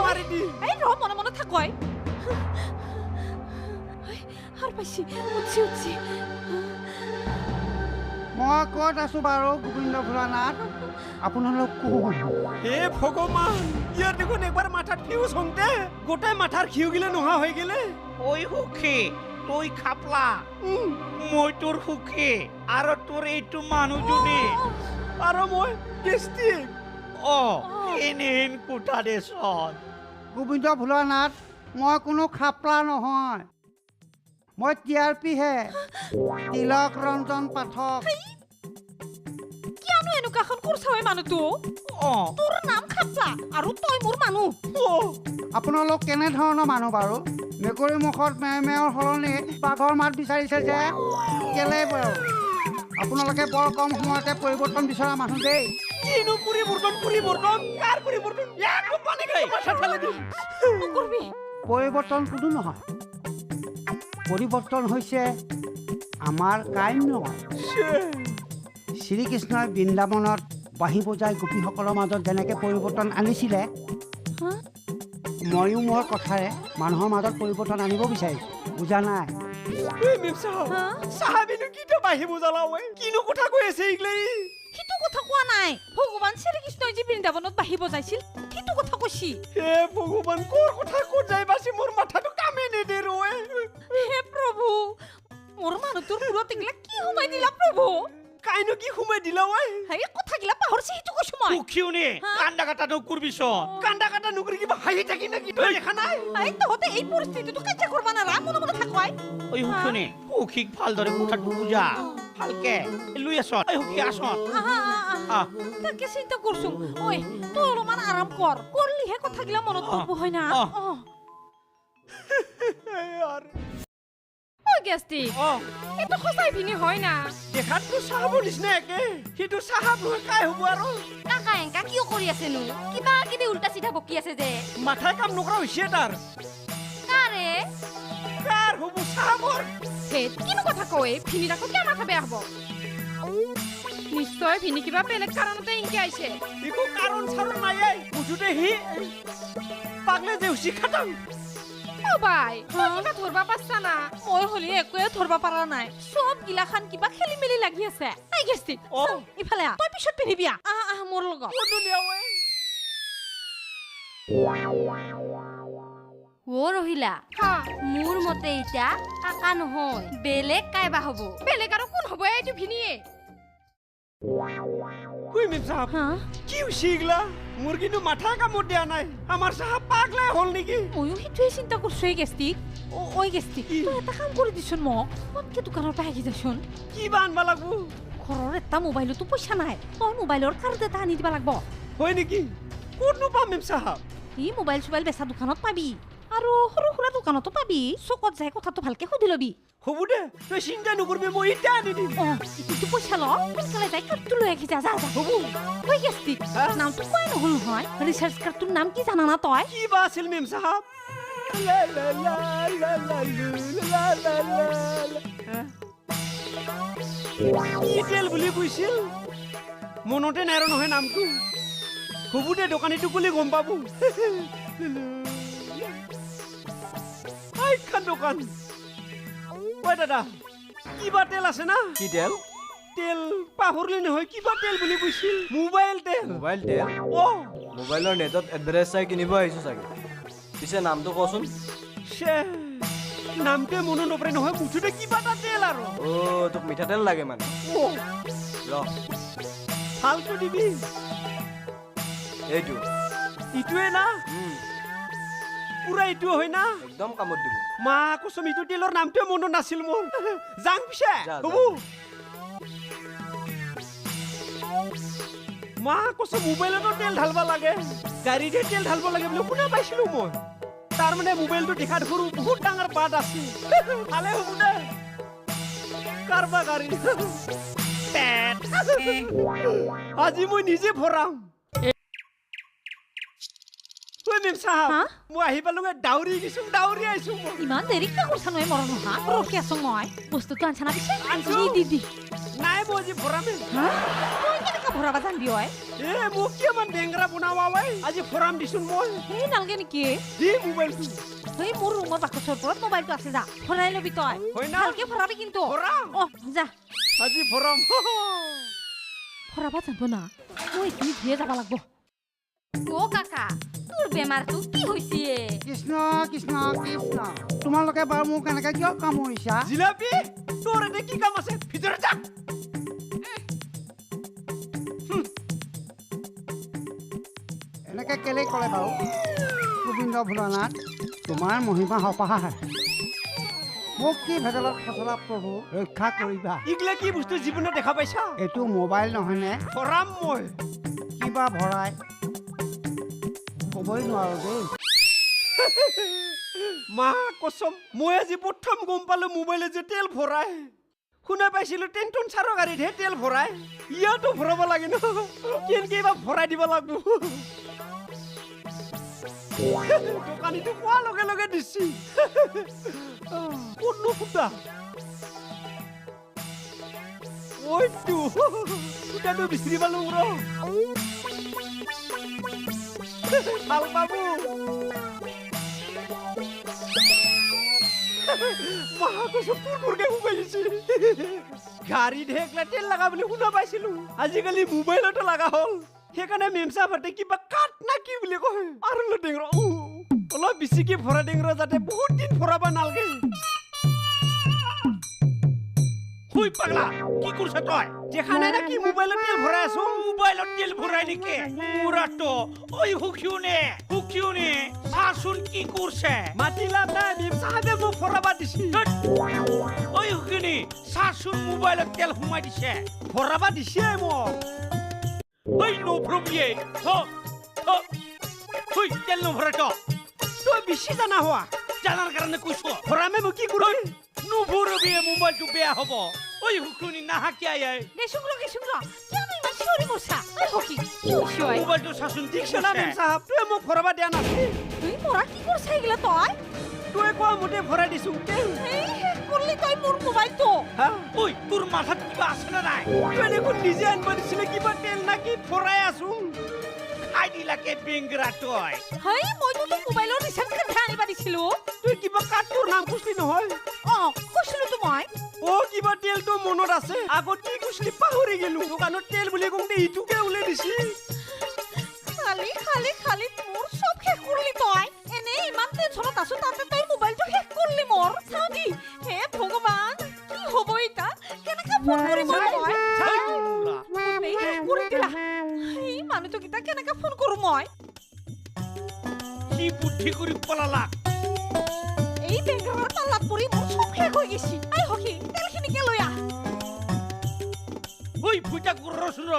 মাৰি দি। এই ৰ, মনে মনে থাক। সাৰ পাইছি, উঠছি উঠছি। মই ক'ত আছো বাৰু গোবিন্দ ভোলানাথ? আপোনালোক কোন? হে ভগৱান, ইয়াৰ দেখোন একবাৰ মাথাত ফিউজ হওঁতে গোটেই মাথাৰ ঘিউ গিলে নোহোৱা হৈ গেলে। ঐ সুখী, তই খাপলা, মই তোৰ সুখী আৰু তোৰ এইটো মানুহজনী। আৰু মই গেষ্টিক। অ, এনেহেন কোঠা দেচোন। গোবিন্দ ভোলানাথ, মই কোনো খাপলা নহয়, মই টি আৰ পিহে, তিলক ৰঞ্জন পাঠক। কিয়নো এনেকুৱাখন কৰছা ঐ মানুহটো? অ। তোৰ নাম খাপলা আৰু তই মোৰ মানুহ। অ। আপোনালোক কেনেধৰণৰ মানুহ বাৰু? মেকুৰী মুখত মেৰ মেৰৰ সলনি বাঘৰ মাত বিচাৰিছে যে কেলে বাৰু? আপোনালোকে বৰ কম সময়তে পৰিৱৰ্তন বিচৰা মানুহ দেই। কিনো পৰিৱৰ্তন? পৰিৱৰ্তন কাৰ পৰিৱৰ্তন? একো পানী খাই মাথা ঠেলি দিম। নকৰবি। পৰিৱৰ্তন কোনো নহয়, পৰিৱৰ্তন হৈছে আমাৰ কাম্য। শ্ৰীকৃষ্ণই বৃন্দাবনত বাঁহী বজাই গোপীসকলৰ মাজত যেনেকৈ পৰিৱৰ্তন আনিছিলে, ময়ো মোৰ কথাৰে মানুহৰ মাজত পৰিৱৰ্তন আনিব বিচাৰিছোঁ, বুজা নাই? এই মেম চাহাব, চাহাবেনো কিটো বাঁহী বজালা ঐ? কিনো কথা কৈ আছে এইগিলাই? সিটো কথা কোৱা নাই, ভগৱান শ্ৰীকৃষ্ণই যে বৃন্দাবনত বাঁহী বজাইছিল সিটো কথা কৈছি। হে ভগৱান, ক'ৰ কথা ক'ত যাই পাইছি, মোৰ মাথাটো কামেই নিদিয়ে ঐ। হে প্ৰভু, মোৰ মানুহটোৰ মূৰত এইগিলা কি সোমাই দিলা প্ৰভু? কাইনো কি সোমাই দিলা ঐ? সেই কথাগিলা পাহৰিছি, সেইটো কৈছো মই। সুখীও নে কান্দা কাটা নকৰবি চোন। কান্দা কাটা নকৰি কিবা হাঁহি থাকি নেকি তই দেখা নাই? এই তহঁতে এই পৰিস্থিতিটো কাজিয়া কৰবা নাৰা, মনে মনে থাক। ঐ সুখীও নে, সুখীক ভালদৰে কথাটো বুজা ভালকে লৈ আছ। ঐ সুখী, আছত? তাকে চিন্তা কৰছো। ঐ তই অলপমান আৰাম কৰ, কৰলিহে কথাগিলা মনত পৰিব, হয় না? গেষ্টিক, এইটো সঁচাই ভিনি হয় না? দেখাততো চাহাবৰ নিচিনা একে, সেইটো চাহাব নহয় কাই হ'ব আৰু? কাকা এংকা কিয় কৰি আছেনো? কিবা কিবি উল্টা চিধা বকি আছে যে। মাথাই কাম নকৰা হৈছে তাৰ। কাৰে? কাৰ হ'ব, চাহাবৰ। ধেত, কিনো কথা কয়? ভিনিৰ আকৌ কিয় মাথা বেয়া হ'ব? নিশ্চয় ভিনি কিবা বেলেগ কাৰণতে ইনকে আহিছে। একো কাৰণ চাৰণ নাই, এই মুঠতে সি পাগলে যে হৈছে খাটাং। অ বাই, তই কিবা ধৰবা পাৰছা না? মই হ'লে একোৱে ধৰবা পাৰা নাই, চব গিলাখান কিবা খেলি মেলি লাগি আছে। এই গেষ্টিক, ইফালে আহ, তই পিছত পিন্ধিবি। আহ আহ মোৰ লগত। অ ৰহিলা, মোৰ মতে এতিয়া কাকা নহয়, বেলেগ কাইবা হ'ব। বেলেগ আৰু কোন হ'ব? এইটো ভিনিয়ে। কি হৈছে এইগিলা? মোৰ কিন্তু মাথা কামত দিয়া নাই। আমাৰ চাহাব পাগলাই হ'ল নেকি? ময়ো সেইটোৱে চিন্তা কৰছো। এই গেষ্টিক, ঐ গেষ্টিক, তই এটা কাম কৰি দিচোন মোক, পটকে দোকানৰ পৰা আহি যাচোন। কিবা আনবা লাগব? ঘৰৰ এটা মোবাইলতো পইচা নাই, তই মোবাইলৰ কাৰ্ড এটা আনি দিবা লাগব। হয় নেকি? ক'তনো পাম মেম চাহাব? ই মোবাইল চোবাইল বেচা দোকানত পাবি, আৰু সৰু সুৰা দোকানতো পাবি। চকত যাই কথাটো ভালকে সুধি ল'বি। হ'ব দে, তই চিন্তা নকৰিবি, মই এতিয়া আনি দিম। অ, ইটো পইচা ল, সোনকালে যাই কাৰ্ডটো লৈ আহি। যা যা যা। হ'ব। ঐ গেষ্টিক, নামটো কোৱাই নহ'ল নহয়। ৰিচাৰ্জ কাৰ্ডটোৰ নাম কি জানা না তই? কি বা আছিল মেম চাহাব? কি তেল বুলি কৈছিল মনতে নাই আৰু নহয় নামটো। হ'ব দে, দোকানীটো ক'লে গম পাব। এইখন দোকান। ঐ দাদা, কিবা তেল আছে না? কি তেল? তেল পাহৰিলি নহয়, কিবা তেল বুলি কৈছিল। মোবাইল তেল। মোবাইল তেল? অ। মোবাইলৰ নেটত এডভাৰটাইজ চাই কিনিব আহিছো চাগে। পিছে নামটো কচোন। নামটোৱে মনত নপৰে নহয়, মুঠতে কিবা এটা তেল আৰু। অ, তোক মিঠাতেল লাগে মানে? অ। ৰ। ভালটো দিবি। এইটো। ইটোৱে না? পুৰা এইটো হয় না? একদম কামত দিব। মা কচম, ইটো তেলৰ নামটোৱে মনত নাছিল মোৰ। যাং পিছে। হ'ব। মা কচম, মোবাইলতো তেল ঢালবা লাগে, গাড়ীতে তেল ঢালব লাগে বুলি শুনা পাইছিলো মই। তাৰমানে মোবাইলটো দেখাত সৰু, বহুত ডাঙৰ বাট আছে। ভালে হ'ব দে। কাৰবা গাড়ী আজি মই নিজে ভৰাম। মেম চাহাব, মই আহি পালো, দাউৰি গৈছো, দাউৰি আহিছো। ইমান দেৰি কিয় কৰিছা নহয় মৰণ নহা? ৰখি আছো মই। বস্তুটো আনছা না পিছে? আনছো। দি দি। নাই, মই আজি ভৰামে। তই কেনেকে কেনেকে ভৰাবা জানবি ঐ? এ মোক কিমান ডেংৰা বনাৱা ঐ, আজি ফৰাম দিছোন মই। সেই নালগে নেকি? দি মোবাইলটো। সেই মোৰ ৰুমৰ বাকচৰ ওপৰত মোবাইলটো আছে, যা ভৰাই ল'বি তই। ভালকে ভৰাবি কিন্তু। অ যা, আজি ভৰাম। ভৰাবা জানব না, মই এইখিনি ধুয়ে যাব লাগব। অ কাকা, তোৰ বেমাৰটো কি হৈছে? কৃষ্ণ কৃষ্ণ কৃষ্ণ, তোমালোকে বাৰু মোক এনেকে কিয় কামুৰিছা? জিলাপি, তোৰ এতে কি কাম আছে? ভিতৰত যা। এনেকে কেলে ক'লে বাৰু? গোবিন্দ ভোলানাথ, তোমাৰ মহিমা সপাহাৰ। মোক কি ভেজালত ফচলা প্ৰভু, ৰক্ষা কৰিবা। এইগিলা কি বস্তু জীৱনত দেখা পাইছা? এইটো মোবাইল নহয়নে? ভৰাম মই। কিবা ভৰাই ক'বই নোৱাৰো দেই। মা কচম, মই আজি প্ৰথম গম পালো মোবাইলে যে তেল ভৰাই। শুনা পাইছিলো টেনটন চাৰৰ গাড়ীতহে তেল ভৰাই, ইয়াতো ভৰাব লাগে ন? কেনেকে এইবাৰ ভৰাই দিব লাগব। দোকানীটো কোৱাৰ লগে লগে দিছি। ক'তনো সূতা? ঐটো সূতাটো বিচাৰি পালো ৰ। ভাল বাবু, মা কৈছো তোৰ তোৰকে সোমাই গৈছে। গাড়ীতহে একলা তেল লগা বুলি শুনা পাইছিলো, আজিকালি মোবাইলতো লগা হ'ল। সেইকাৰণে মেমচা ভাতে কিবা কাট না কি বুলি কয় আৰু ডেংৰ অলপ বেছিকে ভৰা ডেংৰ, যাতে বহুত দিন ভৰাব নালাগে। হুই পাগলা, কি কৰিছ তই? দেখা নাই না কি মোবাইলত তেল ভৰাই আছো? মোবাইলত তেল ভৰাই নেকি? মোৰাটো ঐ সুখিও নে, সুখিও নে, চাচোন কি কৰিছে। মাতি লাভ নাই, মেম চাহাবে মোক ভৰাবা দিছে। ঐ সুখিনি, চাচোন মোবাইলত তেল সোমাই দিছে। ভৰাবা দিছে মোক। ঐ নভৰবিয়ে, ঐ তেল নভৰাই তই। তই বেছি জানা হোৱা। জানাৰ কাৰণে কৈছো। ভৰামে মই কি কৰিম? নভৰবিয়ে, মোবাইলটো বেয়া হ'ব। ঐ সুখুনি নাহাকি আই। গেছুং ৰ, গেছুং ৰ, কিয়নো ইমান চিঞৰি মৰছা? ঐ সখী, কি হৈছে ঐ? মোবাইলটো চাচোন কি দিছে না মেম চাহাব, তই মোক ভৰাবা দিয়া নাছিল। তুই মৰা কি কৰিছা এইগিলা তই? তই কোৱা মতে ভৰাই দিছো। এই শেষ কৰিলি তই মোৰ মোবাইলটো। হা? ঐ তোৰ মাথাত কিবা আছে নে নাই? তই দেখোন নিজে আনিব দিছিলে কিবা তেল না কি, ভৰাই আছো। খাই দিলাকে বেংগৰা তই। হেই, মইতো তোক মোবাইলৰ ৰিচাৰ্জ কাৰ্ডহে আনিবা দিছিলো। তুই কিবা কাৰ্ডটোৰ নাম কৈছিলি নহয়? অ কৈছিলোতো মই। অ কিবা তেলটো মনত আছে, আগত কি কৈছিলি পাহৰি গেলো। দোকানত তেল বুলি কওঁতে ইটোকে ওলাই দিছি। খালি খালি খালি মোৰ চব শেষ কৰিলি তই। এনেই ইমান টেনচনত আছো, তাতে তই মোবাইলটো শেষ কৰিলি মোৰ। চাওঁ দি, হে ভগৱান, কি হ'ব এতিয়া? কেনেকে ফোন কৰিম মই? শেষ কৰি দিলা এই মানুহটো কেইটা, কেনেকে ফোন কৰো মই? কি বুদ্ধি কৰি পলালা? এই বেংগৰৰ পাল্লাত পৰি মোৰ চব শেষ হৈ গৈছি। I সখী, তেলখিনিকে লৈ আহ। ঐ ফুটা ৰচোন ৰ,